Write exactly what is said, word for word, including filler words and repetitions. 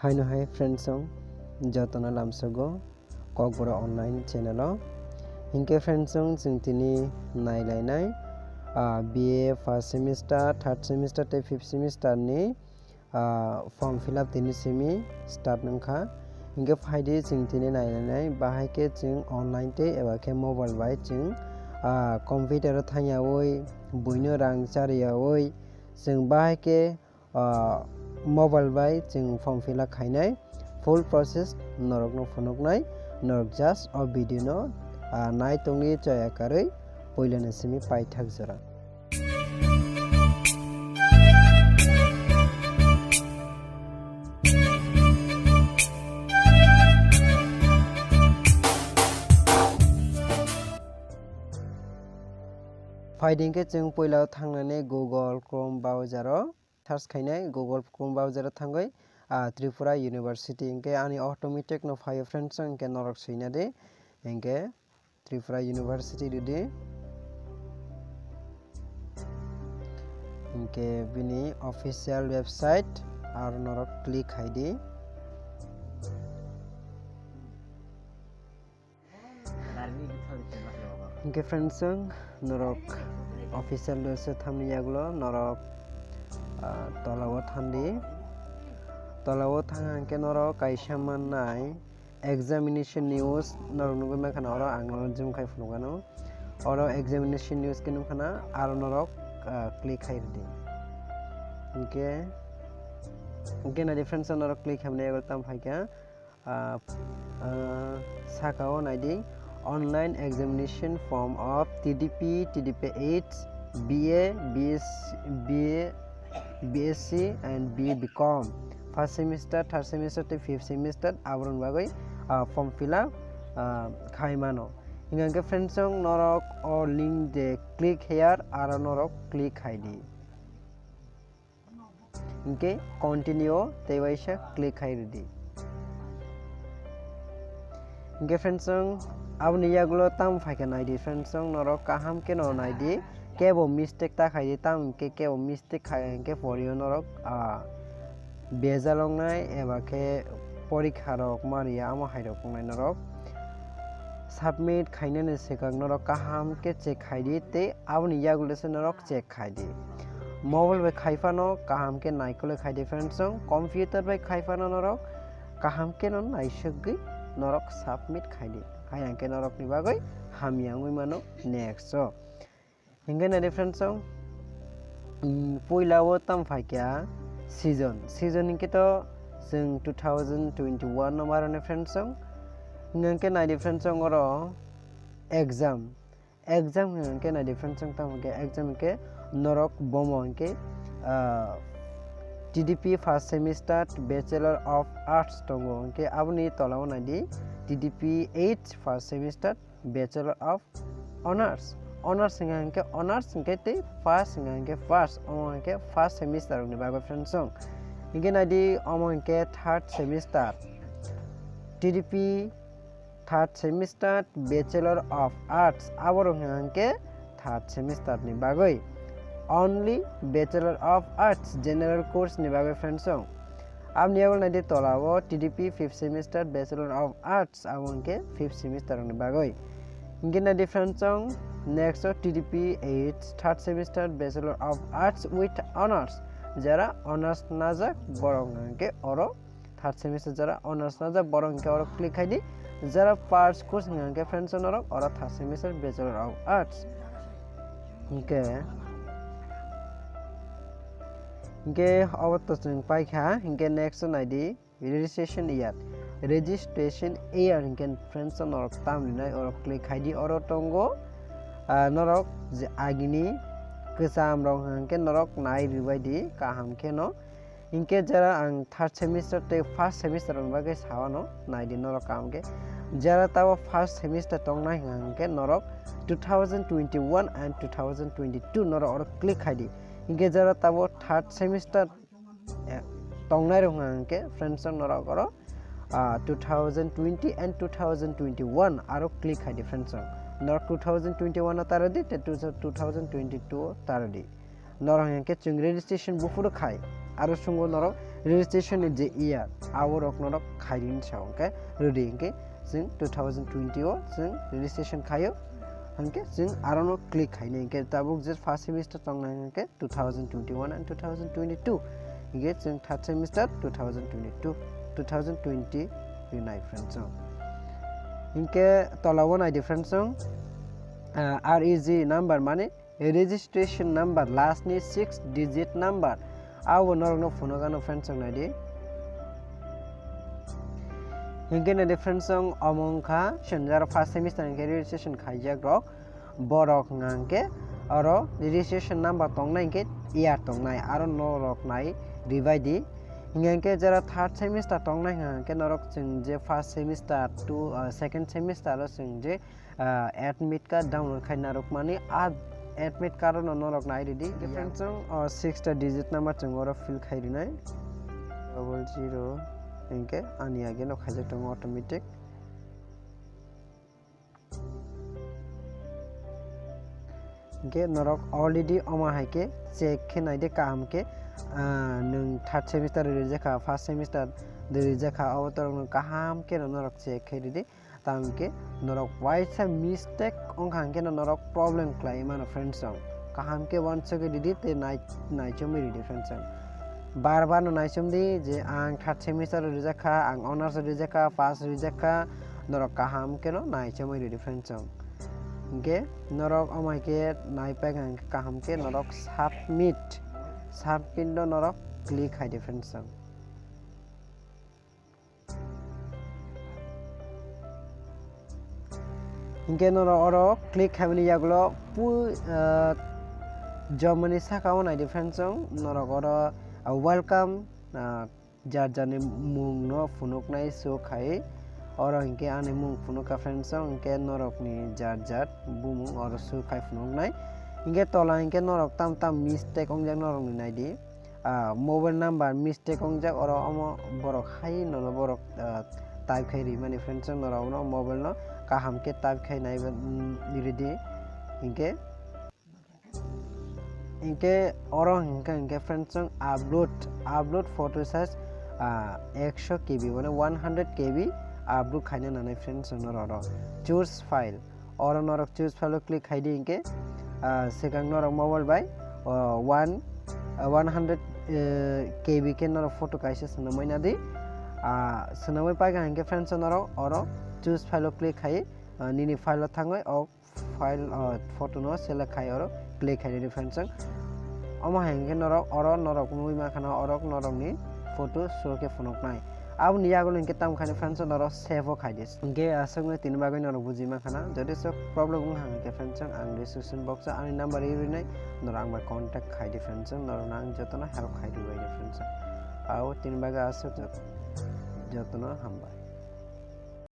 Haino hai friends song, jotono lamsogo Kokborok online channel o. Hinkhe friends song, chwng tini nailainai, ah, B A first semester, third semester tei fifth semester ni, ah, form fill up tini simi start wngkha. Hinkhe phaidi chwng tini nailainai, bahai khe chwng online tei eba khe mobile bai chwng, ah, computer o thangyaui, buino rang chariyaui, chwng bahai khe ah, mobile bai chwng form fill up khainai full process norokno phunuknai, norok just o video no, ah, nai tongwi chaya karwi puilani simi paithak jora. Phaidi hinkhe chwng puila o thangnani Google Chrome browser o search khainai Google Chrome browser o thangwi, ah, Tripura University hinkhe ani automatic no phaio friends song, hinkhe norok swina di, hinkhe Tripura University rwdi, hinkhe bini official website aro norok click khaidi. Hinkhe friends song, norok official website thamni yagulo norok, ah, tola o thandi. Tola o thang hinkhe norok kaisa mannai examination news norok nugwi mankha na, oro ang norok zoom khai phunukgano. Oro examination news khe nukha na, aro norok, ah, click khai rwdi. Hinkhe, hinkhe naidi friends song, norok click khaimani yagulo tamo phaikha. Ah, ah, saka o naidi, online examination form of T D P, T D P eight, B A, B S, B A, B S C and B A B Com, first semester, third semester tei fifth semester, aborok ni bagwi, ah, form fill up, ah, khai mano. Hinkhe friends song, norok o link je click here, aro norok click khai di. Hinkhe continue tei waisa click khai rwdi. Hinkhe friends song, aboni yagulo tamo phaikha naidi friends song, norok kaham khe no naidi, kebo mistake ta khaidi, tamo hinkhe kebo mistake khai hinkhe porio norok, ah, bejal wngnai eba khe porikha rok manya amo hai rok wngnai norok. Submit khainani swkang norok kaham khe check khaidi tei aboni yagulo se norok check khaidi. Mobile bai khai phano kaham khe naikolwi khaidi friends song, computer bai khai phano norok kaham khe no naisugwi norok submit khaidi. Hai hwnkhe norokni bagwi hamya wngwi mano next o. Hinkhe naidi friends song, mm, puila o tamo phaikha season. Season hinkhe to chwng two thousand twenty-one no marone friends song. Hinkhe naidi friends song oro exam. Exam hwnkhe naidi friends song tamo khe exam hinkhe norok bomo hinkhe, ah, T D P first semester Bachelor of Arts tongo hinkhe aboni tola o naidi T D P eight first semester Bachelor of Honors. Honors hwnka hinkhe honors hinkhe tei first hwnka hinkhe first, omo hinkhe first semester rokni bagwi friends song. Hinkhe naidi omo hinkhe third semester T D P third semester Bachelor of Arts, aborok hwnka hinkhe third semester ni bagwi. Only Bachelor of Arts general course ni bagwi friends song. Aboni yagulo naidi tola o T D P fifth semester Bachelor of Arts, abo hinkhe fifth semester rokni bagwi. Hinkhe naidi friends song, next o T D P eight third semester Bachelor of Arts with Honors. Jara honors najak borok hinkhe oro third semester jara honors najak borok hinkhe oro click khaidi. Jara first course hinkhe friends song norok oro third semester Bachelor of Arts. Hinkhe, hinkhe obo to chwng paikha, hinkhe next o naidi. Registration year, registration year hinkhe friends o norok tam rinai oro click khaidi, oro tongo, ah, norok je agini kwcham rok hinkhe norok nai rwbaidi kaham kheno. Hinkhe jara ang third semester tei first semester rokni bagwi sawano naidi norok kaham khe. Jara tabo first semester tongnai hinkhe norok two thousand twenty-one and two thousand twenty-two norok oro click khaidi. Hinkhe jara tabo third semester eh, tongnai rok hwnka hwnkhe friends song norok oro, ah, two thousand twenty and two thousand twenty-one aro click khaidi friends song. Norok two thousand twenty-one o tarodi tei two thousand twenty-two o tarodi. Norok hwnkhe chwng registration buphuru khai aro sungo norok Registration ni je year, abo rok norok khairi ni sao, hwnkhe rwdi, hwnkhe chwng two thousand twenty o chwng registration khaio, hwnkhe chwng aro no click khainai, hwnkhe tabuk je first semester tongnai hwnkhe two thousand twenty-one and two thousand twenty-two, hwnkhe chwng third semester two thousand twenty-two, two thousand twenty rinai friends chwng. Hwnkhe tola o naidi friends chwng, ah, R E G number mane registration number, last ni six digit number, abo norokno phunuk ano friends chwng naidi. Hwnkhe naidi friends chwng omo wngkha chwng jara first semester hwnkhe registration khaijak rok, borok hwnkhe oro registration number tongnai hwnkhe year tongnai, aro norok nai ribai di. Hwnkhe jara third semester tongnai hwnkhe norok chwng je first semester two, ah, second semester o chwng je ah, admit card download khai narwkmani, ah, admit card no norok nai ridi. Friends chwng, oh, six ta digit number chwng oro fill khai rinai. Double zero, hwnkhe ani age no khaijak tongo automatic. Hwnkhe norok already omo hai khe check khe nai de kaham khe, ah, nwng third semester rijak kha, first semester rijak kha, abo torok no kaham khe no norok check khe ridi. Tamo hwnkhe norok waisa mistake wngkha hwnkhe no norok problem khlai mano friends chwng. Kaham khe uansugwi ridi tei nai-, naichomwi ridi friends chwng. Bar bar no naichomdi je ang third semester o rijak kha, ang honours o rijak kha, pass rijak kha, norok kaham khe no naichomwi ridi friends chwng. Hwnkhe norok omo hai khe naipaikha hwnkhe kaham khe norok submit, submit no norok click khai di friends chwng. Hwnkhe norok oro click khaimani yagulo pu-, ah, jomani saka o naidi friends chwng, norok oro, ah, welcome, ah, jar jarni mungno phunuknai show khai. Oro hwnkhe ani mung phunukha friends chwng, hwnkhe norokni jar jar bumung oro show khai phunuknai. Hwnkhe tola hwnkhe norok tam tam mistake wngjak norokni naidi. Ah, mobile number mistake wngjak oro, omo borok hai nono borok, ah, type khai rimani friends chwng norok no mobile no kaham khe type khai nai, mm, ridi. Hwnkhe, hwnkhe oro hwnkhe, hwnkhe friends chwng upload, upload photo size, ah, ekso K B mane one hundred K B upload khaina nanai friends chwng norok oro choose file. Oro norok choose file o click khai di hwnkhe, ah, swkang norok mobile bai, ah, one, ah, one hundred, eh, K B khe norok photo kaisa swnamwi nadi. Ah, swnamwi paikha hwnkhe friends norok oro choose file o click khai, ah, nini file o thangwi o file, ah, photo no select khai oro click khai di friends. Omo hai hwnkhe norok oro norok nugwi mankha na orok norokni photo show khe phunuknai. Aboni yagulo hwnkhe tamo khaini friends norok save o khai di. Hwnkhe aswkno tini bagwi norok buji mankha na. Jodi sok problem wngkha hwnkhe friends ang description box o ani number ri rinai norok ang bai contact khai di friends, norok no ang jotono help khai rwbai di friends. Abo tini bagwi aswk jotono hambai.